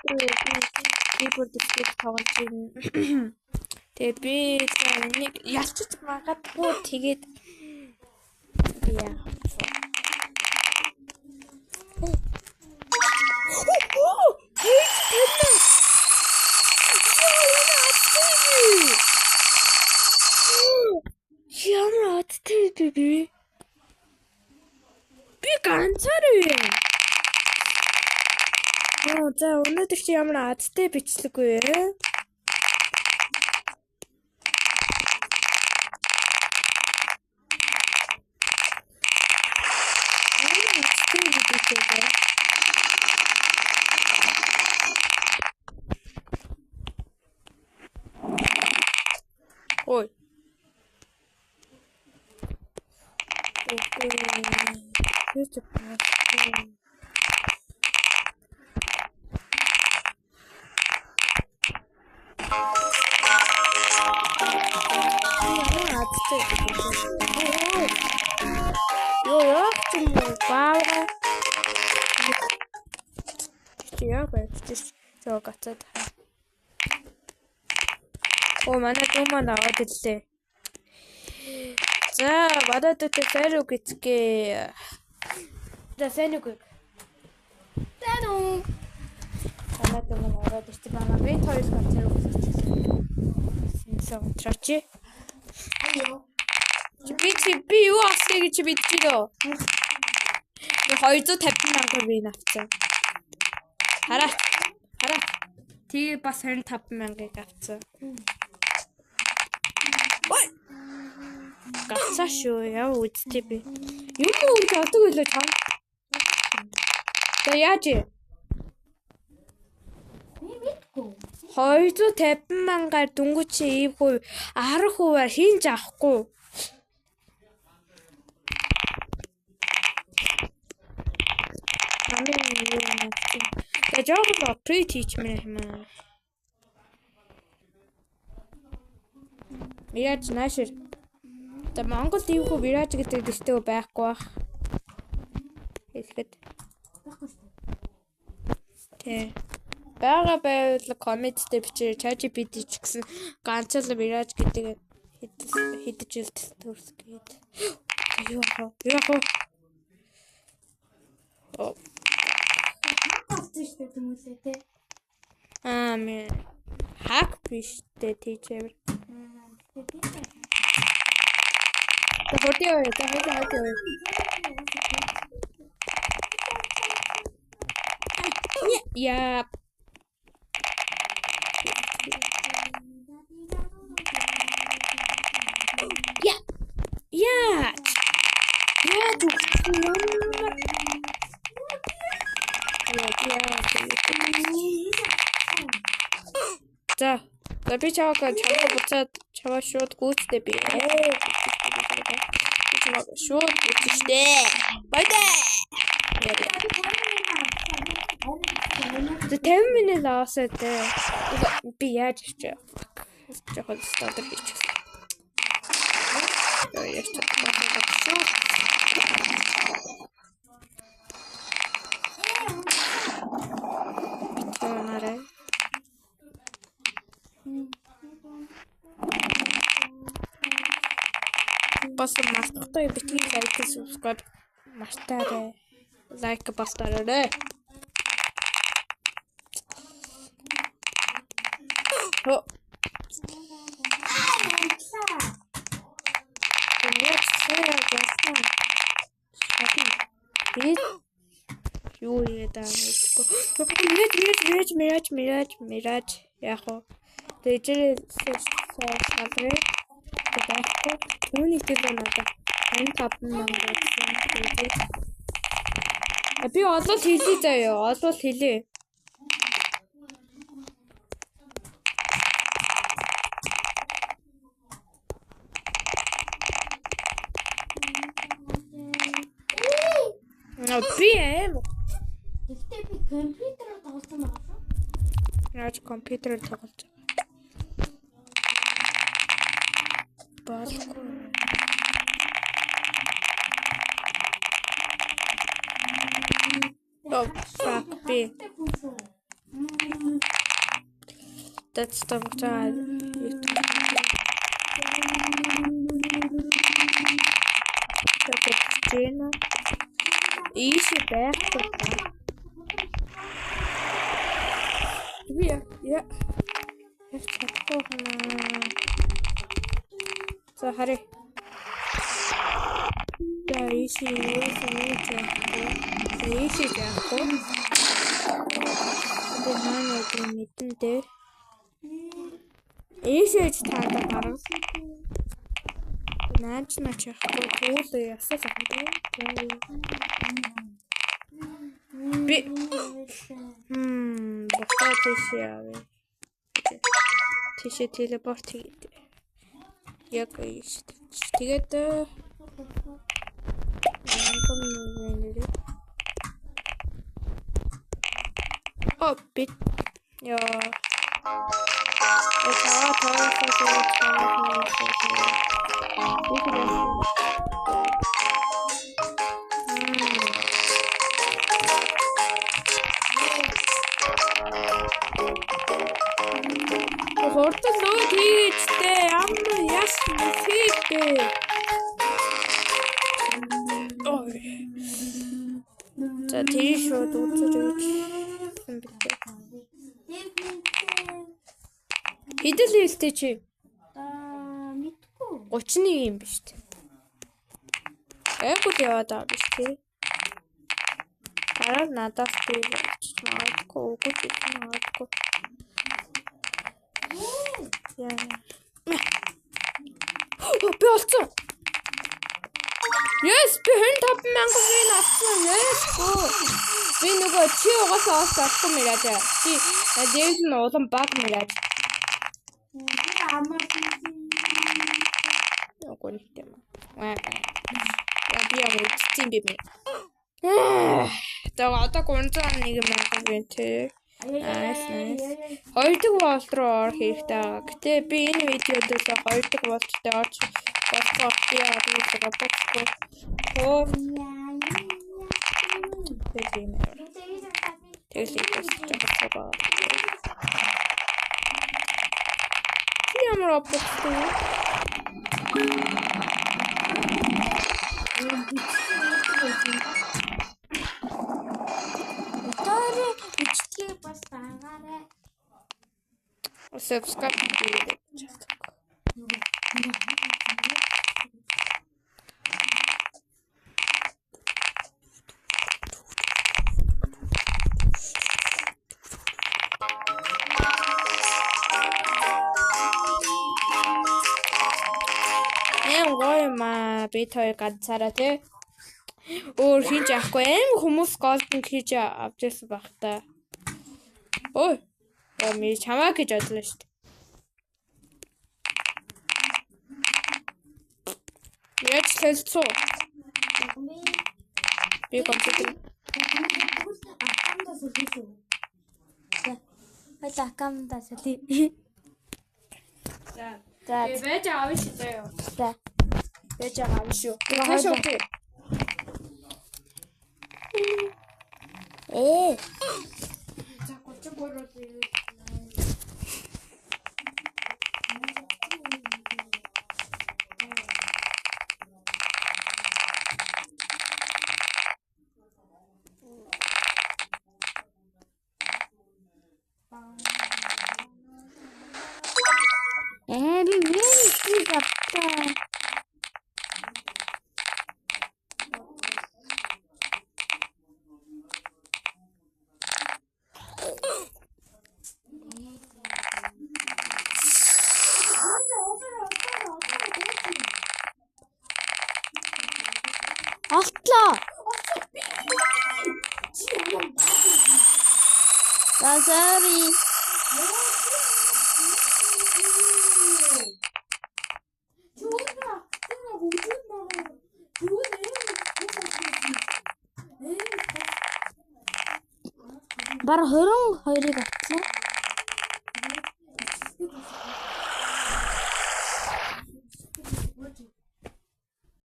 Keyboard дээр тоглож байна. Тэгээ би энийг ялчиж магадгүй тэгээд би яа. Ямар адтай бэ би? Би ганцаараа юм. Оо за өнөөдөр чи ямар адтай бичлэг вэ? Ямар адтай бичлэг вэ? Ой. Окей. Юу ч Ямар адтай бичлэг. Йоо яах ч юм уу баавга. Чи яах вэ? Жоо гацаад. Оо манай дүү маань аваад ирлээ. За манай дүүтэй сайн уу гэцгээ. За сайн уу. Сайн уу. Манай дүү маань аваад ирсэн байна. Би хоёр ганцаар өгсөн. Сэнсэ унтраач. Аюу. Би юу авсыг гэж мэдчихэв дөө. Би 250 мянгаар би авцсан. Хараа. Хараа. Тэгээ бас 25 мянгаыг авцсан. Ой. Гацаа шүү. Яа үсттэй би. Юм уу гэж авдаг байлоо чам. За яаж вэ? Би мэдгүй. 250 мянгаар дөнгөж чи ийвгүй 10%-аар хинж авахгүй. Хамгийн юу юм. За жоохон апгрейд хийчмээр юм аа. Мираж наашир. За Монгол ийвгүй Мираж гэдэг нэртэй байхгүй бах. Хэлэхэд Байхгүй шүү. тий. Бага байвал коммент дээр бичээрэй. ChatGPT ч гэсэн ганц л Mirage гэдэг хэд жил төрс гээд. Юу ах вэ? Юу ах вэ? Оо, Болсон шүү дээ тэмүүлээ те. Аа ми хак биш дээ тийчээр. За хурдан явъя. За хурдан хурдан явъя. Яа. Я. Яа. Яаж үхсэн ямар Яа, яа. За. За би чамайг чамайг буцаад чамаа шууд гүйцтэй би. Би чамайг шууд гүйцэн штэ. Баяртай. За 50 минут аваасаа дээ. Би яаж ирчээ? Жохон стартер хийчихсэн. Яаж чадахгүй шүү. Битгий Бас мартахгүй битгий лайк subscribe мартаарай. Лайк бас дараарай. Хөө. Би юу яа мэдэхгүй. Мираж мираж мираж мираж мираж яах вэ? Тэгээ салрээ. Байхгүй. Түүний төлөө надад 25 мянга гэсэн. Би олвол хэлье заяа. Олвол хэлье. Би аим. Гэхдээ би компьютероор тоглосон байгаа шүү. Яаж компьютероор тоглож байгаа. Болохгүй. Oh, fuck би. That's the YouTube. Жена. Ийшээ байхгүй. Би я явж чадахгүй хана. За харъя. За ийшээ юу ч яахгүй. За ийшээ яахгүй. Би хаана гэдэг мэдэн дээ. Ийшээ ч таада гарав. Наач нач яахгүй түүл ясаа зах. Би бохоо тийшээ явъя. Тийшээ телепорт хийгээд. Яг ийш. Тэгээд О би яа. Хурдан нөгөө тийчтэй ямар яс хийхдээ. Ой. За тийш шууд үзэж өгч юм битээ. Хэдэн левелтэй чи? Мэдгүй. 31 юм биш үү? Айгуу яваад байгаа биш тий. Дараа надаас би болчих магадгүй, үгүй ч магадгүй. Яа. Би олцсон. Yes, би 25 мянган вин авсан. Yes, go. Би нөгөө чи угаасаа олж авахгүй мэрэж. Чи левел нь улам баг мэрэж. Үгүй нэг юм. Аа. Би ямар үтцсэн бэ мэ. За одоо 301 мянган вин тий. Nice, nice. Хоёр дахь болт руу орох хэрэгтэй байгаа. Гэтэ би энэ видеод л хоёр дахь болттой орж болохгүй би яагаад гэж бодохгүй. Хөө. Тэгэл юм. Тэгэл юм. Чи ямар обдсон юм? Бас дагаарай. Subscribe хийгээд. Эм гоё юм аа. Бид хоёр ганцаараа тий. Өөр хийж авахгүй. Эм хүмүүс голдон хийж авч ирсэн баг та. Ой. Ми чамаа гэж бодлоо шүү дээ. Яаж хэлцүү? Би компьютер. Аккаунтаас солисон. За. Баяа аккаунтаас соли. За. За. Би байж авах шүү заяа. За. Байж авах шүү. Цааш үгүй. Ээ. За 33 Би вэн автай. Олтлоо. За sorry. Бар 22-ыг авчихсан.